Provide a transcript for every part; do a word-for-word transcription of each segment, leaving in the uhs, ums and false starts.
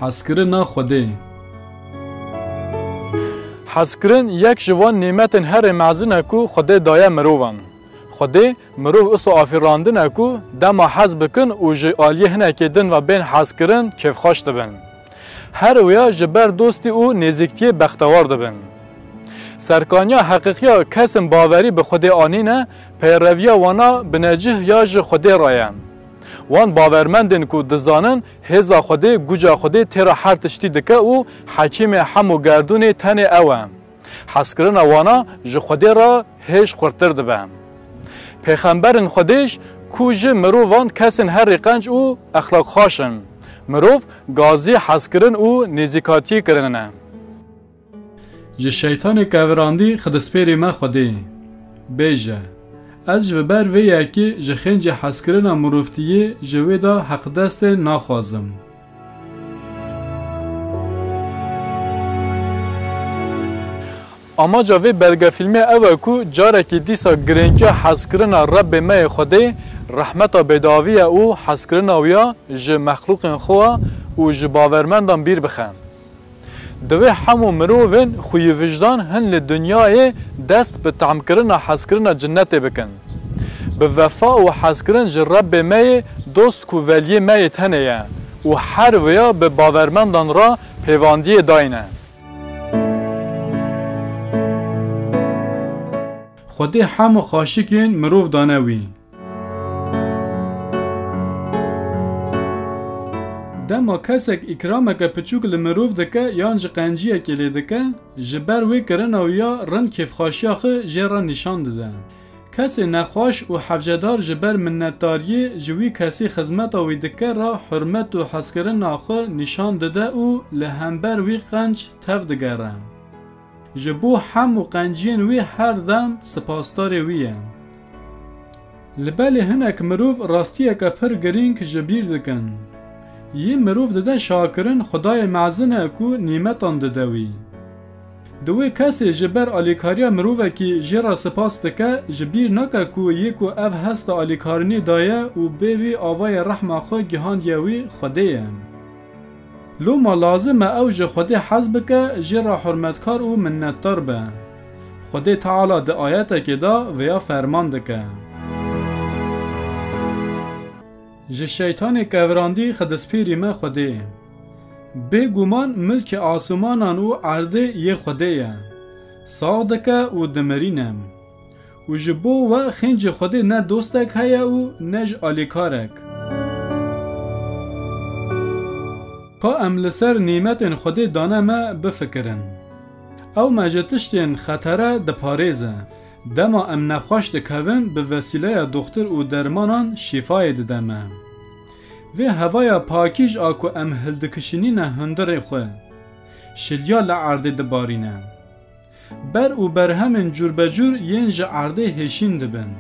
Hezkirina Xwedê. Hezkirin yek ji van nîmetên herê mezin e ku Xwedê daye mirovan. Xwedê mirov iso afirandine ku dema hez bikin û ji aliyê hinekê din ve bên hezkirin kêfxweş dibin. Her wêya ji ber dostî û nêzîktiyê bextewar dibin. Serkaniya heqîqiya kesên bawerî bi Xwedê anîne, peyreviya wana binecih ya ji Xwedê re ye. Wan bawermendên ku dizanin hêza Xwedê, guca Xwedê têra her tiştî dike û hekîmê hemû gerdûnê tenê ew e. Hezkirina wana ji Xwedê re hêj xurttir dibe. Pêxemberên Xwedê ji ku ji mirovan kesên herî qenc û exlaqxweş in. Mirov gazî hezkirin û nêzîkatiyê kirine. Ji şeytanê kevirandî xidispêrî me Xwedê. Bêje, ez ji ber vê yekê ji xêncê hezkirina mirovtiyê ji wê de heqdestê naxwazim. Amaca vê belgefîlmê ew e ku carekî dîsa girîngiya hezkirina Rebbê me yê Xwedê, rehmeta bêdavî ye û hezkirina wî ya ji mexlûqên xwe û ji bawermendan bîr bixe. Divê hemû mirovên xweyî wijdan hin li dinyayê dest bi tamkirina hezkirina cinnetê bikin. Bi vefa û hezkirin ji Rebbê me yê dost ku veliyê me yê tenê ye û her wêya bi bawermendan re pêvandiyê dayne. Xwedê hemû xaşikên mirov dane wî. Dema kesek îkrameke piçûk li mirov dike yan ji qenciyekê lê dike, ji ber wê kirina wî ya rind kêfxweşiya xwe jê re nîşan dide. Kesê nexweş û hevcedar ji ber minnetdariyê ji wî kesî xizmeta wî dike re hurmet û hezkirina xwe nîşan dide û li hember wî qenc tev digere. Ji bo hemû qenciyên wî her dem sipasdarê wî ye. Li belê hinek mirov rastiyeke pir girîng ji bîr dikin. Yê mirov dide şakirin Xwedayê mezin e ku nîmetan dide wî. Di wê kesê ji ber alîkariya mirovekî jê re sipas dike, ji bîr nake ku yê ku ev hesta alîkarinê daye û bê wî avayê rehma xwe gihandiye wî Xwedê ye. Loma lazim e ew ji Xwedê hez bike, jê re hurmetkar û minnetdar be. Xwedê Teala di ayetekê de vêya ferman dike. Ji şeytanê kevirandî xidispêrî me Xwedê. Bêguman milkê asûmanan û erdê yê Xwedê ye. Sax dike û dimirîne. Û ji bo we xêncê Xwedê ne dostek heye û ne ji alîkarek. Ka em li ser nîmetên Xwedê dane me bifikirin. Ew me ji tiştên xetere diparêze. Dema em nexweş dikevin, bi vesîleya doxtir û dermanan şîfayê dide me. Vê hevaya pakîj a ku em hildikişînîne hundirê xwe, şiliya li erdê dibarîne. Ber û berhemên cûrbecûr yên ji erdê hêşîn dibin.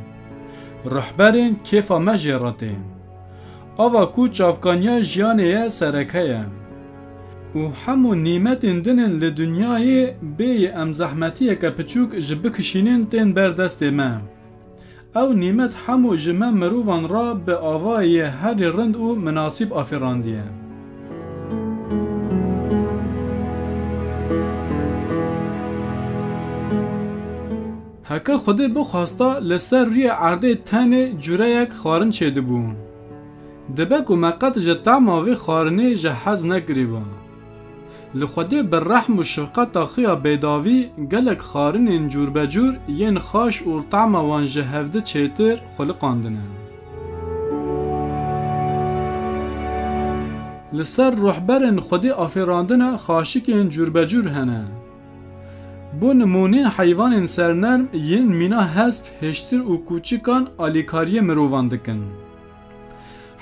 Ruhberên kêfa me jê re tê. Ava ku çavkaniya jiyanê ye sereke ye. Û hemû nîmetên din ên li dinyayê bêyî em zehmetiyeke piçûk ji bikişînin tên ber destê me. Ew nîmet hemû ji me mirovan re bi avayê herî rind û minasîb afêrandiye. Heke Xwedê bixwesta, li ser rûyê erdê tenê cureyek xwarin çêdibû. Dibe ku me qet ji tema vê xwarinê ji hez nekirîba. Li Xwedê bi rehm û şefqeta xwe ya bêdavî gelek xwarinên cûrbecûr yên xaş û tema wan ji hevdi çêtir xuliqandine. Li ser ruhberên Xwedê afêrandine xaşikên cûrbecûr hene. Bo nimûnê heywanên sernerm yên mîna hesp, hêştir û kûçikan alîkariyê mirovan dikin.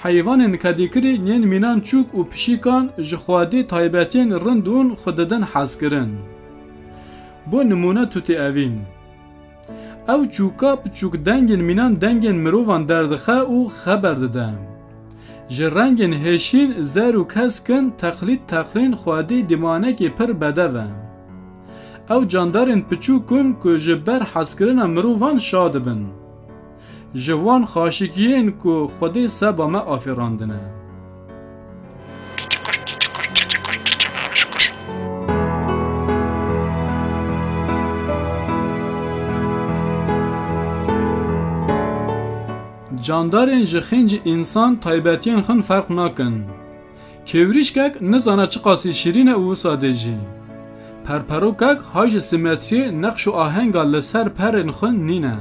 Heywanên kedîkirî yên mînan çûk û pişîkan ji Xwedê taybetiyên rind ûn xwe didin hezkirin. Bo nimûne tutê evîn. Ew çûka piçûk dengên mînan dengên mirovan derdixe û xeber dide. Ji rengên hêşîn, zer û kesk in, teqlîd teqlên Xwedê dîmanekê pir bedev e. Ew candarên piçûk in ku ji ber hezkirina mirovan şa dibin. Ji wan xaşikiyên ku Xwedê seba me afêrandine. Candarên ji xêncî însan taybetiyên xwe ferq nakin. Kêwrîşkek nizane çiqasî şirîn e û wisa dê jî. Perperokek ha ji simetriyê neqş û ahenga li ser perên xwe nîne.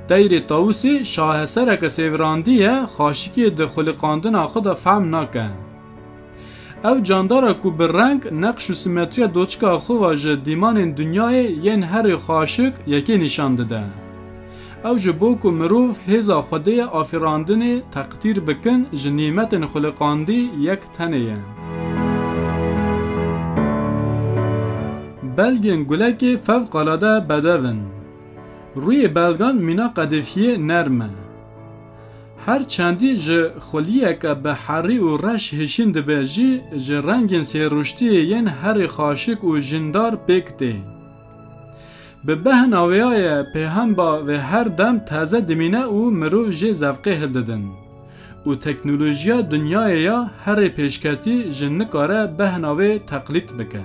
Teyrê tawusî şahesereke sêvirandî ye, xaşikiyê di xuliqandina xwe de fehm nake. Ew candara ku bi reng, neqş û simetriya doçika xwe ve ji dîmanên dinyayê yên herî xaşik yekê nîşan dide. Ew ji bo ku mirov hêza Xwedê ye afirandinê teqdîr bikin, ji nîmetên xuliqandî yek tenê ye. Belgên gulekê fevqelade bedev in. Rûyê belgan mîna qedêfiyê nerm e. Her çendî ji xuliyeke bi herî û reş hişîn dibe jî, ji rengên sêruştiyê yên herî xaşik û jindar pêk tê. Bi behna wêya ye pêhemba vê her dem teze dimîne û mirov jê zevqê hildidin. Û teknolojiya dinyayê ya herê pêşketî ji nikare behna wê teqlîd bike.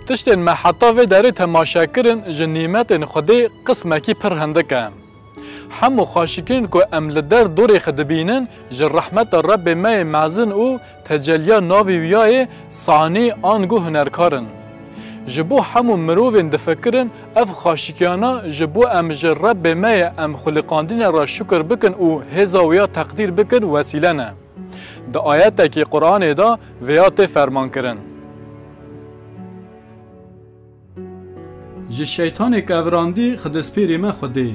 Tiştên me heta vê derê temaşe kirin ji nîmetên Xwedê qismekî pir hindik e. Hemû xweşikiyên ku em li der dorê xwe dibînin, ji rehmeta Rebbê me yê mezin û teceliya navê wîya yê sanî ango hunerkar in. Ji bo hemû mirovên difikirin, ev xweşikiyana ji bo em ji Rebbê me yê em xuliqandine re şukir bikin û hêza wîya teqdîr bikin, wesîle ne. Di ayetekî Quranê de vêya tê fermankirin. Ji şeytanê kevirandî xidespêrî me Xwedê.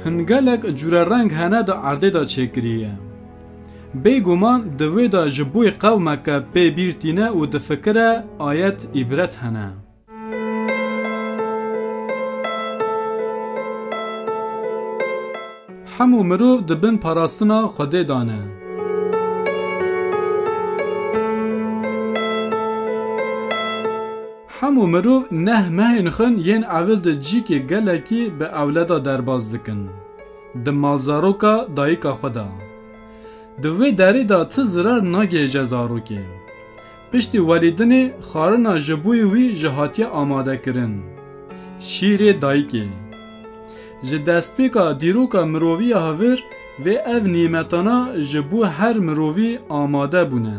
Hin gelek cûrereng hene di erdê de çêkiriye. Bêguman di wê de ji boy qewmeke pê bîr tîne û difikire ayet îbret hene. Hemû mirov di bin parastina Xwedê de ne. Hemû mirov neh mehên xwin yên evil di cîkê gelekî bi ewleda derbas dikin, di malzaroka dayika xwe de. Di wê derê de ti zirar nagihêje zarokê. Piştî welîdinê xwarina ji bo wî jî hatiye amadekirin. Şîrê dayikê. Ji destpêka dîroka mirovî ya hevir vê ev nîmetana ji bo her mirovî amade bûne.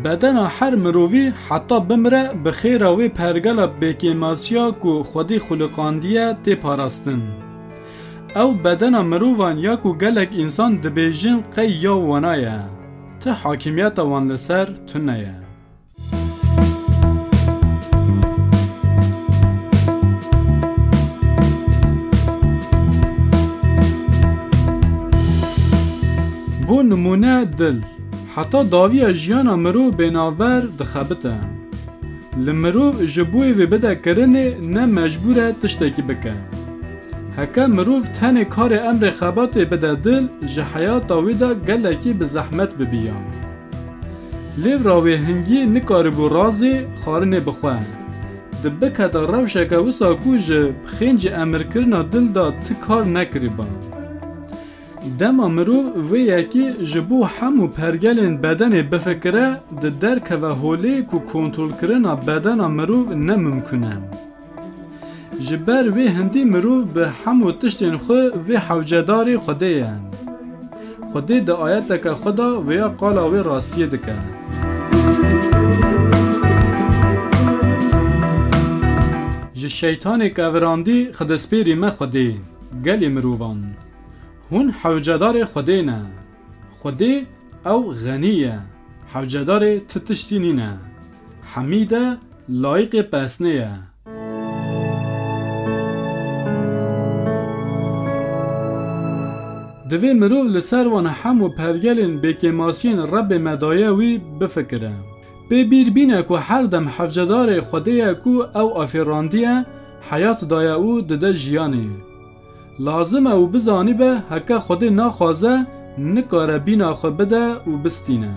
Bedena her mirovî heta bimire bi xêra wê pergala bêkêmasiya ku Xwedê xuliqandiye tê parastin. Ew bedena mirovan ya ku gelek însan dibêjin qey ya wana ye, ti hakimiyeta wan li ser tune ye. Bo nimûne dil. Heta dawiya jiyana mirov bê navber dixebite. Li mirov ji bo wê bide kirinê ne mecbûr e tiştekî bike. Heke mirov tenê karê emrê xebatê bide dil, ji heyata wî de gelekî bi zehmet bibiya. Lêvra wê hingî nikaribû razê xwarinê bixwe. Di bikete rewşeke wisa ku ji xêncî emirkirina dil de ti kar nekirîba. Dema mirov vê yekê ji bo hemû pergelên bedenê bifikire, di derkeve holê ku kontrolkirina bedena mirov ne mimkun e. Ji ber vê hindî mirov bi hemû tiştên xwe vê hewcedarê Xwedê ye. Xwedê di ayeteke xwe de vêya qala wê rastiyê dike. Ji şeytanê kevirandî xidespêrî me Xwedê, gelê mirovan. Hûn hewcedarê Xwedê ne. Xwedê ew xenî ye, hewcedarê ti tiştî nîne. Hemîd e, layiqê pesnê ye. Divê mirov li ser wan hemû pergelên bêkêmasiyên Rebbê me daye wî bifikire. Pê bîr bîne ku her dem hewcedarê Xwedê ye ku ew afêrandiye, heyat daye û dide jiyanê. Lazim e û bizanîbe heke Xwedê naxwaze, nikare bîna xwe bide û bistîne.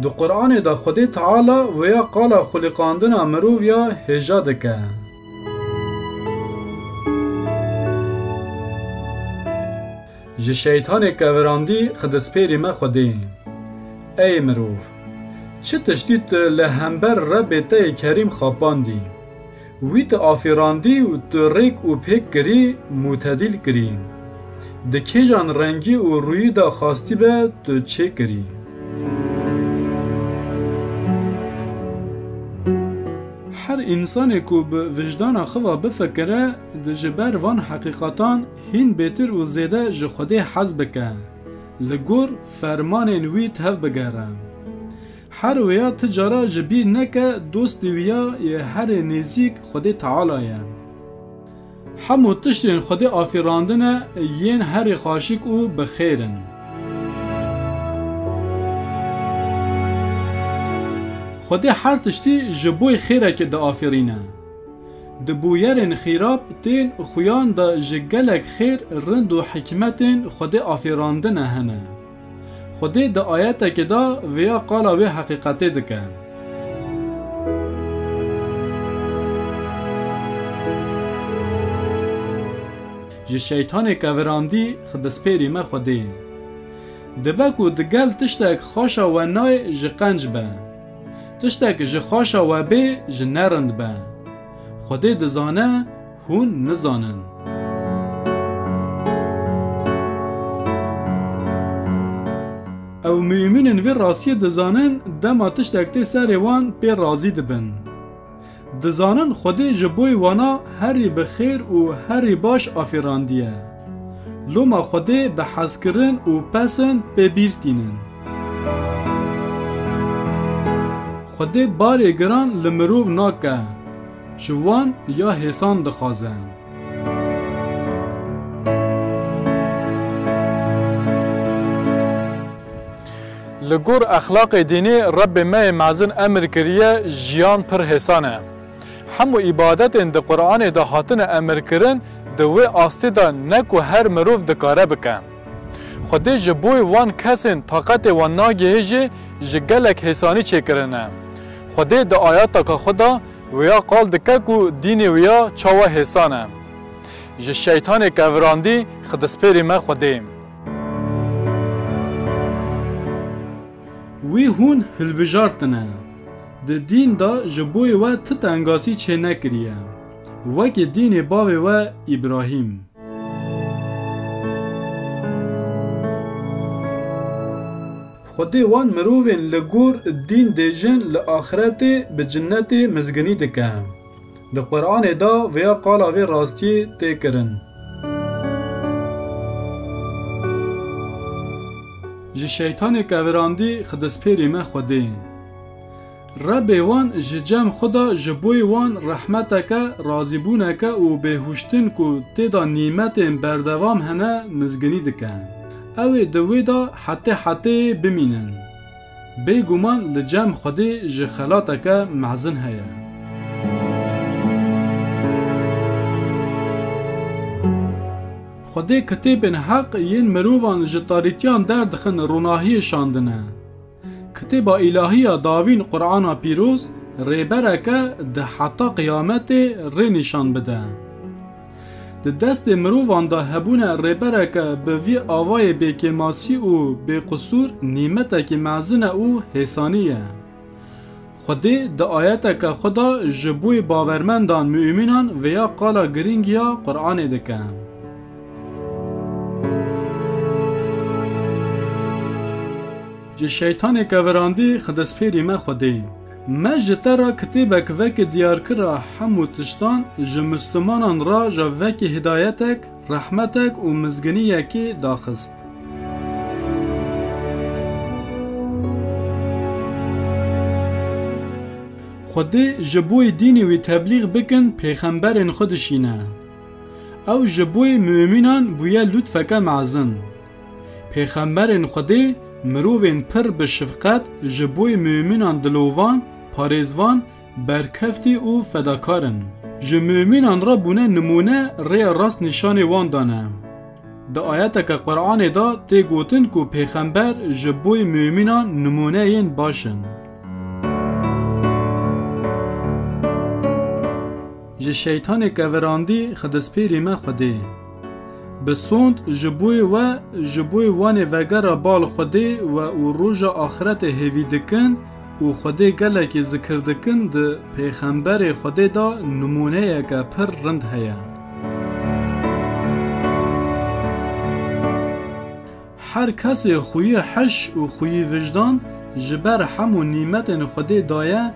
Di Quranê de Xwedê Teala vêya qala xuliqandina mirov ya hêja dike. Ji şeytanê kevirandî xidispêrî me Xwedê. Ey mirov! Çi tiştî tu li hember Rebbê te yê Kerîm xapandî? Wî tu afirandî û tu rêk û pêk kirî, mûtedîl kirî. Di kêjan rengî û rûyî de xwastî be tu çêkirî. Her însanê ku bi vijdana xwe ve bifikire, di ji ber van heqîqatan hîn bêtir û zêde ji Xwedê hez bike, li gor fermanên wî tev bigere. Her wêya ti cara ji bîr neke dostê wî ya yê herê nêzîk Xwedê Teala ye. Hemû tiştên Xwedê afirandine yên herî xaşik û bi xêr in. Xwedê her tiştî ji boy xêrekê diafirîne. Di bûyerên xîrab tên xuyan de ji gelek xêr, rind û hikmetên Xwedê afirandine hene. Xwedê di ayetekê de vêya qala wê heqîqetê dike. Ji şeytanê kevirandî xidispêrî me Xwedê. Dibe ku digel tiştek xaşa we nayê ji qenc be. Tiştek ji xaşa we bê ji nerind be. Xwedê dizane, hûn nizanin. Ew mûmînên vê rastiyê dizanin, dema tiştek tê serê wan pê razî dibin. Dizanin Xwedê ji boy wana herî bi xêr û herî baş afêrandiye. Loma Xwedê bi hezkirin û pesend pê bîr tînin. Xwedê barê giran li mirov nake, ji wan ya hêsan dixwaze. Li gor exlaqê dînî Rebbê me yê mezin emir kiriye, jiyan pir hêsan e. Hemû îbadetên di Qur'anê de hatine emirkirin, di wê astê de ne ku her mirov dikare bike. Xwedê ji boy wan kesên taqetê wan nagihê jî ji gelek hêsanî çêkirine. Xwedê di ayateka xwe de wêya qal dike ku dînê wêya çawa hêsan e. Ji şeytanê kevirandî xidispêrî me Xwedê. Wî hûn hilbijartine. Di dîn de ji boyê we ti tengasî çênekiriye. Wekî dînê bavê we Îbrahîm. Xwedê wan mirovên li gor dîn dêjin li axretê bi cinnetê mizginî dike. Di Qur'anê de vêya qala vê rastiyê tê kirin. Ji şeytanê kevirandî xidispêrî me Xwedê. Rebê wan ji cem xwe de ji boy wan rehmeteke, razîbûneke û bêhuştin ku tê de nîmetên berdewam hene mizginî dike. Ew ê di wê de hetê hetê bimînin. Bêguman li cem Xwedê ji xelateke mezin heye. Xwedê kitêbên heq yên mirovan ji tarîtiyan derdixin ronahiyê şandine. Kitêba îlahî ya davîn Qur'ana pîroz rêbereke di heta qiyametê rê nîşan bide. Di destê mirovan de hebûne rêbereke bi vî avayê bêkêmasî û bêqisûr nîmetekî mezin e û hêsanî ye. Xwedê di ayeteke xwe de ji bo bawermendan, mûmînan vêya qala girîng ya Qur'anê dike. Ji şeytanê kevirandî xidispêrî me Xwedê. Me ji te re kitêbek veke diyarkira hemû tiştan, ji mislimanan re ja veke hidayetek, rehmetek û mizginiyekê daxist. Xwedê ji bo dînê wî teblîx bikin pêxemberên xwe dişîne. Ew ji bo mûmînan bûye lûtfeke mezin. Pêxemberên Xwedê mirovên pir bi şefqet, ji bo mûmînan dilovan, parêzvan, berkeftî û fedakar in. Ji mûmînan re bûne nimûne, rêya rast nîşanê wan dane. Di ayeteke Qur'anê de tê gotin ku pêxember ji bo mûmînan nimûneyên baş in. Ji şeytanê kevirandî xidispêrî me Xwedê. Bi sond ji boyê we, ji boyê wanê vegera bal Xwedê we û roja axretê hêvî dikin û Xwedê gelekî zikir dikin, di pêxemberê Xwedê de nimûneyeke pir rind heye. Her kesê xweyî hiş û xweyî wijdan ji ber hemû nîmetên Xwedê daye,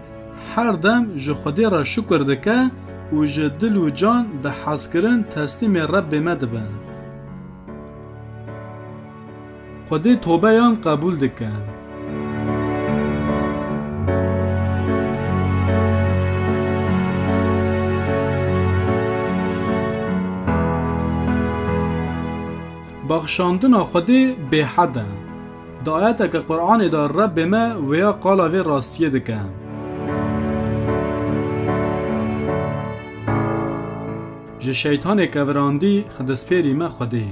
her dem ji Xwedê re şukir dike û ji dil û can bi hezkirin teslîmê Rebbê me dibe. Xwedê tobeyan qebûl dike. Baxşandina Xwedê bêhed e. Di ayeteke Qur'anê de Rebbê me wêya qala vê rastiyê dike: Ji şeytanê kevirandî xidispêrî me Xwedê.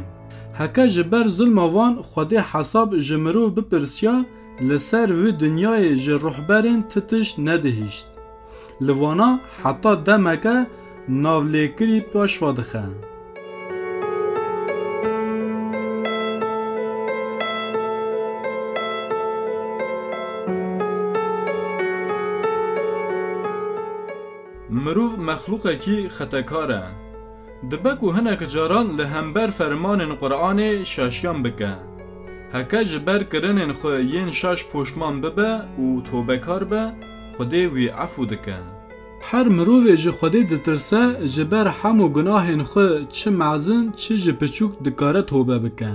Heke ji ber zulma wan Xwedê hesab ji mirov bipirsiya, li ser wî dinyayê ji ruhberên ti tişt nedihîşt. Li wana heta demeke navlêkirî paşva dixe. Mirov mexlûqekî xetekar e. Dibe ku hinek caran li hember fermanên Qur'anê şaşiyan bike. Heke ji ber kirinên xwe yên şaş poşman bibe û tobekar be, Xwedê wî efû dike. Her mirovê ji Xwedê ditirse, ji ber hemû gunahên xwe, çi mezin, çi ji piçûk, dikare tobe bike.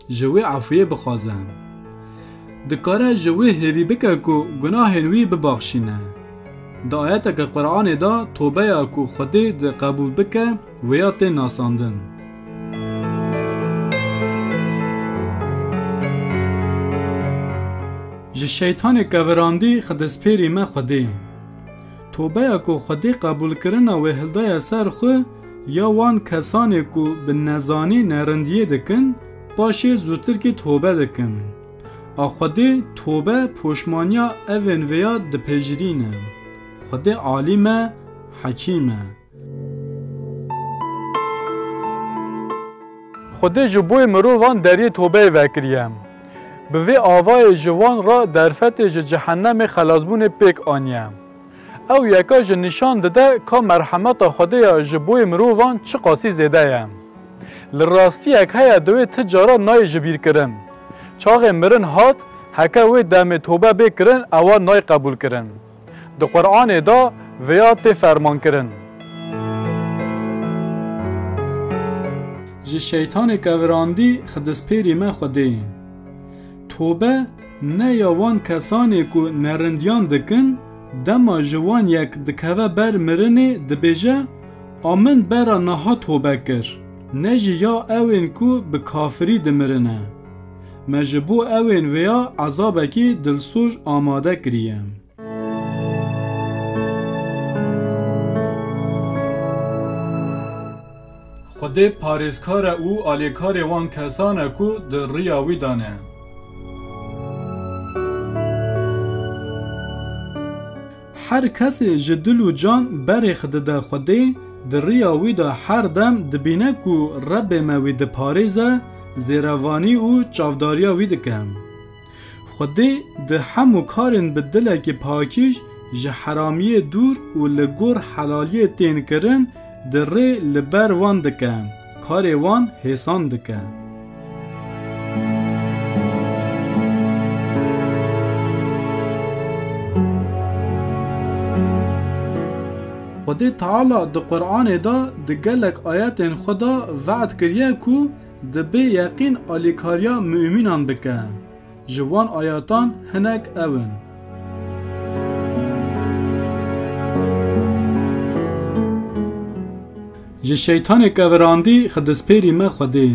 Ji wê efûyê bixwaze. Dikare ji wê hêvî bike ku gunahên wî bibaxşîne. Di ayeteke Qur'anê de tobeya ku Xwedê dê qebûl bike, wêya tê nasandin. Ji şeytanê kevirandî xidispêrî me Xwedê. Tobeya ku Xwedê qebûlkirina wê hildaye ser xwe, ya wan kesanê ku bi nezanî nerindiyê dikin, paşê zûtirkî tobe dikin. A Xwedê tobe poşmaniya evên vêya dipejirîne. Xwedê alîm e, hekîm e. Xwedê ji boyê mirovan deriyê tobeyê vekiriye. Bi vê avayê ji wan re derfetê ji cehennemê xelasbûnê pêk aniye. Ew yeka ji nîşan dide ka merhemeta Xwedê ya ji boyê mirovan çiqasî zêde ye. Li rastiyek heye di wê ti cara nayê ji bîr kirin. Çaxê mirin hat, heke wê demê tobe bê kirin, ewa nayê qebûl kirin. Di Qur'anê de vêya tê fermankirin. Ji şeytanê kevirandî xidispêrî me Xwedê. Tobe ne ya wan kesanê ku nerindiyan dikin, dema ji wan yek dikeve ber mirinê dibêje, a min bera niha tobe kir, ne jî ya ewên ku bi kafirî dimirine. Me ji bo ewên vêya ezabekî dilsoj amade kiriye. Xwedê parêzkar e û alîkarê wan kesan e ku di riya wî de ne. Her kesê ji dil û can berê xwe dide Xwedê, di riya wî de her dem dibîne ku Rebbê me wî diparêze, zêrevanî û çavdariya wî dike. Xwedê di hemû karên bi dilekî pakîj, ji heramiyê dûr û li gor helaliyê tên kirin, di rê li ber wan dike, karê wan hêsan dike. Xwedê Teala di Qur'anê de di gelek ayetên xwe de we'd kiriye ku dibê yeqîn alîkariya mumînan bike. Ji wan ayatan hinek ew in: Ji şeytanê kevirandî xidispêrî me Xwedê.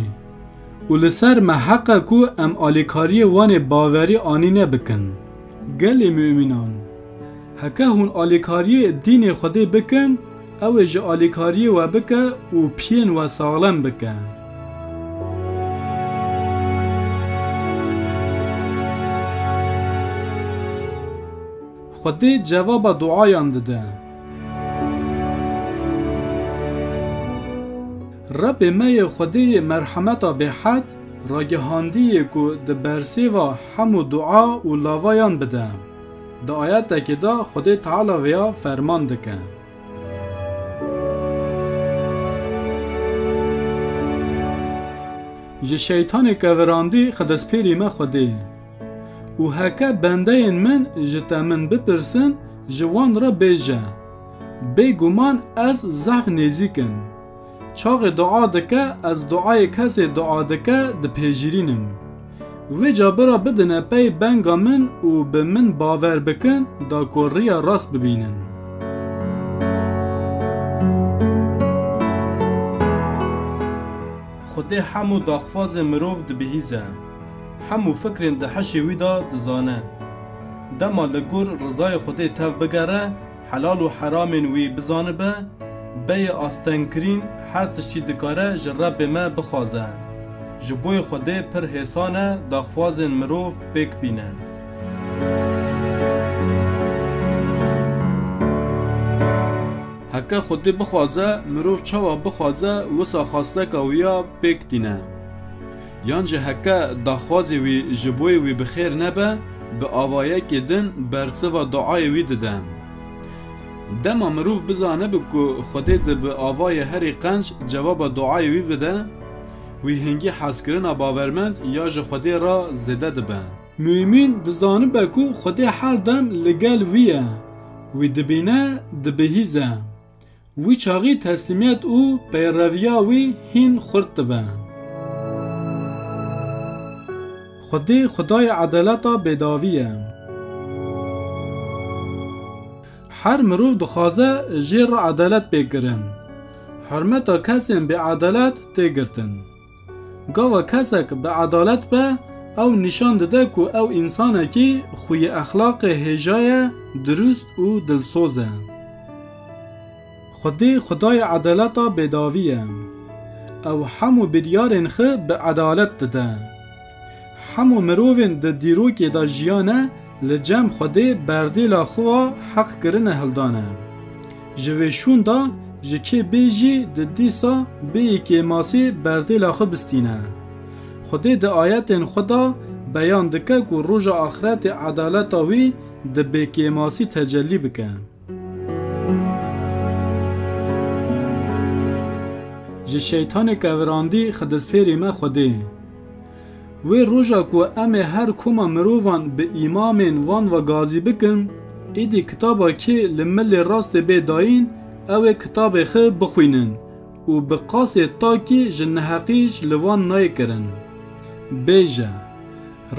Û li ser me heq e ku em alîkariyê wan ê bawerî anîne bikin. Gelê mumînan, heke hûn alîkariyê dînê Xwedê bikin, ew ê ji alîkariyê we bike û piyên we saxlem bike. Xwedê cevaba duayan dide. Rebê me yê Xwedê yê merhemeta bêhed ragihandî yê ku di bersêva hemû dua û lavayan bide. Di ayetekê de Xwedê Teala vêya ferman dike. Ji şeytanê kevirandî xidespêrî me Xwedê. Û heke bendeyên min ji te min bipirsin, ji wan re bêje, bêguman ez zehf nêzîk im. Çaxê dua dike, ez duayê kesê dua dike dipejirînim. Wê ca bira bidine pey benga min û bi min bawer bikin da ku riya rast bibînin. Xwedê hemû daxwazên mirov dibihîze. Hemû fikrên di hişê wî de dizane. Dema li gor rizayê Xwedê tev bigere, helal û heramên wî bizanibe, bêyî astengkirîn her tiştî dikare ji Rebbê me bixwaze. Ji boyê Xwedê pir hêsan e daxwazên mirov pêk bîne. Heke Xwedê bixwaze, mirov çawa bixwaze, wisa xwesteka wî ya pêk tîne. Yan jî heke daxwazê wî ji boyê wî bi xêr nebe, bi avayekê din bersiva duayê wî dide. Dema mirov bizanibe ku Xwedê di bi avayê herî qenc cewaba duayê wî bide, wî hingî hezkirina bawermend ya ji Xwedê re zêde dibe. Mûmîn dizanibe ku Xwedê her dem li gel wî ye, wî dibîne, dibihîze. Wî çaxî teslîmiyet û peyreviya wî hîn xurt dibe. Xwedê Xwedayê edeleta bêdavî ye. Her mirov dixwaze jê re edelet bê kirin. Hurmeta kesên bêedelet tê girtin. Gava kesek bi edalet be, ew nîşan dide ku ew însanekî xweyî exlaqê hêja ye, dirust û dilsoz e. Xwedê Xwedayê edeleta bêdavî ye. Ew hemû biryarên xwe bi edalet dide. Hemû mirovên di dîrokê de jiyane, li cem Xwedê berdêla xwe wa heq kirine hildane. Ji vê şûn de ji kê bê jî di dîsa bêyî kêmasî berdêla xwe bistîne. Xwedê di ayetên xwe de beyan dike ku roja axretê edaleta wî di bêkêmasî tecellî bike. Ji şeytanê kevirandî xidespêrî me Xwedê. Wê roja ku em ê her koma mirovan bi îmamên wan ve gazî bikin, êdî kitaba kê li milê rastê bê dayîn, ew ê kitabê xwe bixwînin û bi qasê takî ji neheqî ji li wan nayê kirin. Bêje,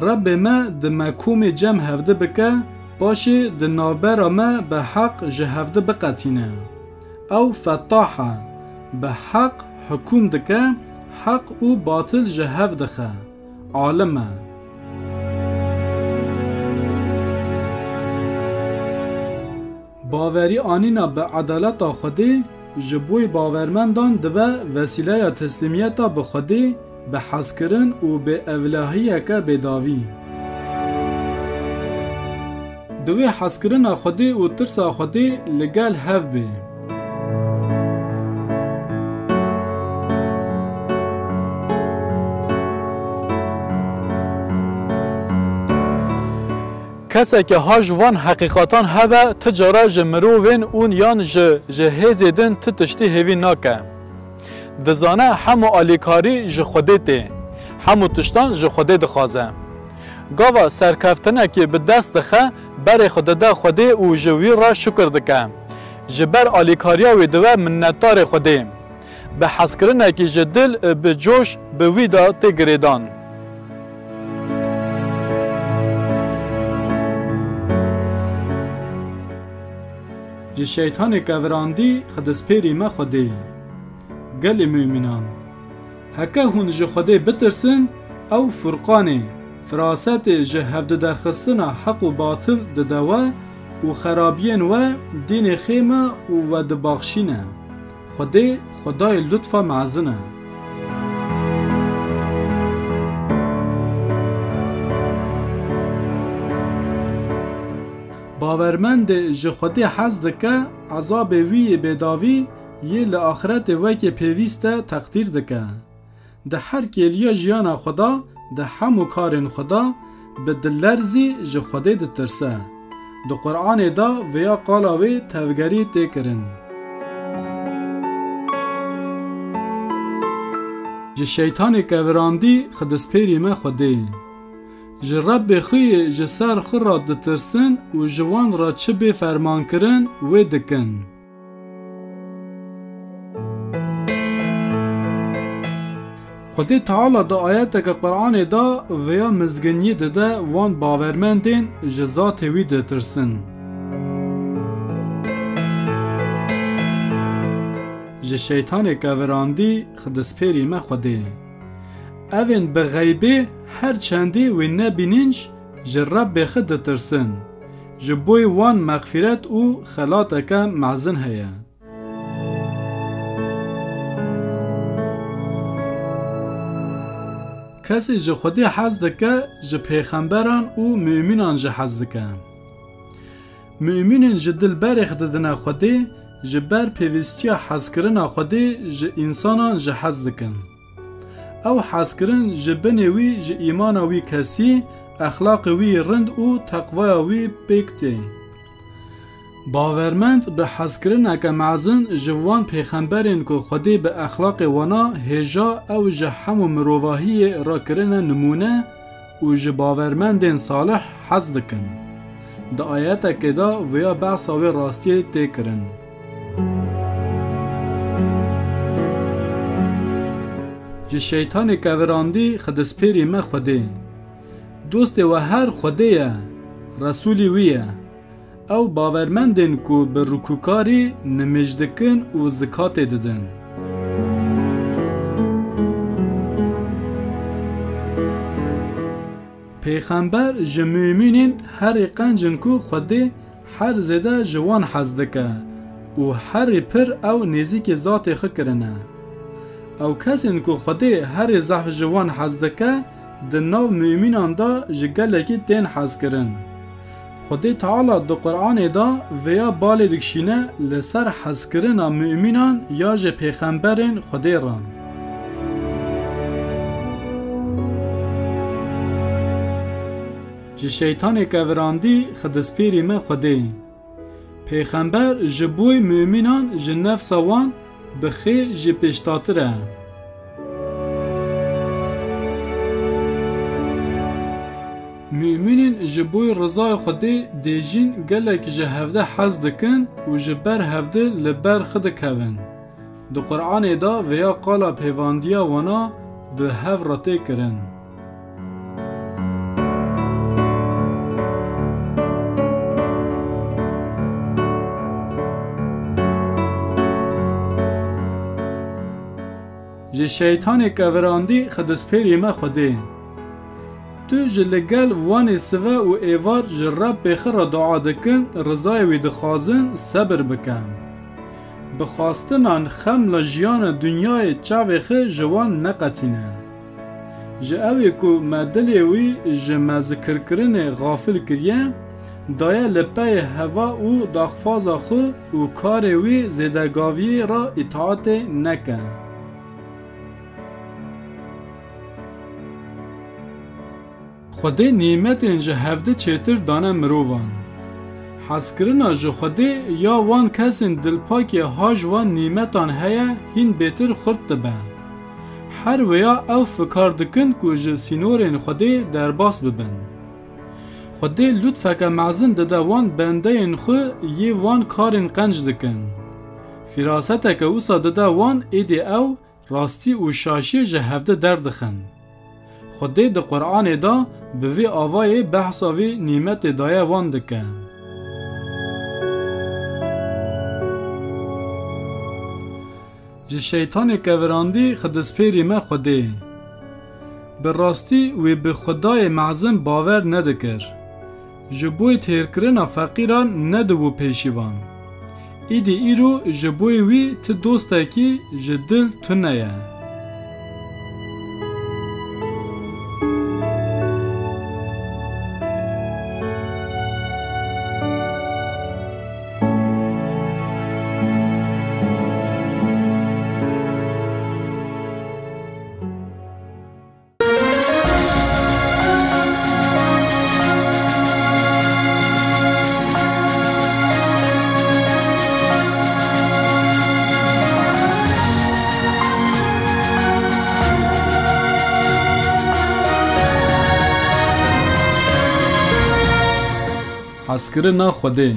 Rebbê me di me komê cem hevdi bike, paşê di navbera me bi heq ji hevdi biqetîne. Ew Fettah e, bi heq hukûm dike, heq û batil ji hev dixe. Alim e. Bawerî anîna bi edaleta Xwedê ji bo bawermendan dibe vesîleya teslîmiyeta bi Xwedê, bi hezkirin û bi ewlehiyeke bêdavî. Divê hezkirina Xwedê û tirsa Xwedê li gel hev bê. Keseke ha ji van heqîqatan hebe, ti cara ji mirovên ûn yan ji, ji hêzê din ti tiştî hêvî nake. Dizane hemû alîkarî ji Xwedê tê, hemû tiştan ji Xwedê dixwaze. Gava serkeftinekê bi dest dixe, berê xwe dide Xwedê û ji wî re şukir dike. Ji ber alîkariya wî dibe minnetdarê Xwedê. Bi hezkirinekî ji dil, bi coş, bi wî de tê girêdan. Ji şeytanê kevirandî xidespêrî me Xwedê. Gelê mumînan, heke hûn ji Xwedê bitirsin, ew Furqanê, firasetê ji hevdiderxistina heq û batil dide we û xerabiyên we dînê xême û we dibaxşîne. Xwedê, Xwedayê lutfa mezin e. Bawermendê ji Xwedê hez dike, ezabê wî yê bêdavî yê li axretê wekî pêwîst e teqdîr dike. Di her kêliya jiyana xwe de, di hemû karên xwe de bi dillerzî ji Xwedê ditirse. Di Quranê de vêya qala wê tevgerî tê kirin. Ji şeytanê kevirandî xidispêrî me Xwedê. Ji Rebbê xwe yê ji ser xwe re ditirsin û ji wan re çi bê fermankirin wê dikin. Xwedê Teala di ayeteke Quranê de vêya mizginiyê dide wan bawermendên ji zatê wî ditirsin. Ji şeytanê kevirandî xidispêrî me Xwedê. Evên bi xeybê her çendî wê nebînîn ji Rebbê xwe ditirsin. Ji boy wan mexfîret û xelateke mezin heye. Kesê ji Xwedê hez dike, ji pêxemberan û mumînan jî hez dike. Mumînên ji dil berê xwe didine Xwedê, ji ber pêwîstiya hezkirina Xwedê ji însanan jî hez dikin. Ew hezkirin ji binê wî, ji îmana wî kesî, exlaqê wî rind û teqvaya wî pêk tê. Bawermend bi hezkirineke mezin ji wan pêxemberên ku Xwedê bi exlaqê wana hêja ew ji hemû mirovahiyê re kirine nimûne û ji bawermendên salih hez dikin. Di ayetekê de vêya behsa wê rastiyê tê kirin. Ji şeytanê kevirandî xidispêrî me Xwedê. Dostê we her Xwedê ye, Resûlî wî ye. Ew bawermendên ku bi rikûkarî nimêj dikin û zikatê didin. Pêxember ji mumînên herî qenc in ku Xwedê her zêde ji wan hez dike û herî pir ew nêzîkî zatê xwe kirine. Ew kesên ku Xwedê herî zehf ji wan hez dike, di nav mumînan de ji gelekî tên hezkirin. Xwedê Teala di Quranê de vêya balê dikişîne li ser hezkirina mumînan ya ji pêxemberên Xwedê re. Ji şeytanê kevirandî xidispêrî me Xwedê. Pêxember ji boy mumînan ji nefsa wan bi xê jî pêştatir e. Mumînên ji boy rizaya Xwedê dê jîn gelek ji hevde hez dikin û ji ber hevde li ber xwe dikevin. Di Quranê de vêya qala pêvandiya wana bi hev re tê kirin. Ji şeytanê kevirandî xidispêrî me Xwedê. Tu ji li gel wanê sive û êvar ji Rebbê xwe re dua dikin, rizayê wî dixwazin, sebir bike. Bi xwastinan xemla jiyana dinyayê çavê xwe ji wan neqetîne. Ji ewê ku me dilê wî ji me zikirkirinê xafil kiriye, daye li peyê heva û daxwaza xwe û karê wî zêdegaviyê re îtaatê neke. Xwedê nîmetên ji hevdi çêtir dane mirovan. Hezkirina ji Xwedê ya wan kesên dilpakê ha ji wan nîmetan heye hîn bêtir xurt dibe. Her wêya ew fikar dikin ku ji sînorên Xwedê derbas bibin. Xwedê lutfeke mezin dide wan bendeyên xwe yê wan karên qenc dikin. Firaseteke wisa dide wan êdî ew rastî û şaşiyê ji hevdi derdixin. Xwedê di Quranê de bi vî avayê behsa vî nîmetê daye wan dike. Ji şeytanê kevirandî xidispêrî me Xwedê. Bi rastî wê bi Xwedayê mezin bawer nedikir. Ji boy têrkirina feqîran nedibû pêşîvan. Îdî îro ji boy wî ti dostekî ji dil tune ye. Hezkirina Xwedê.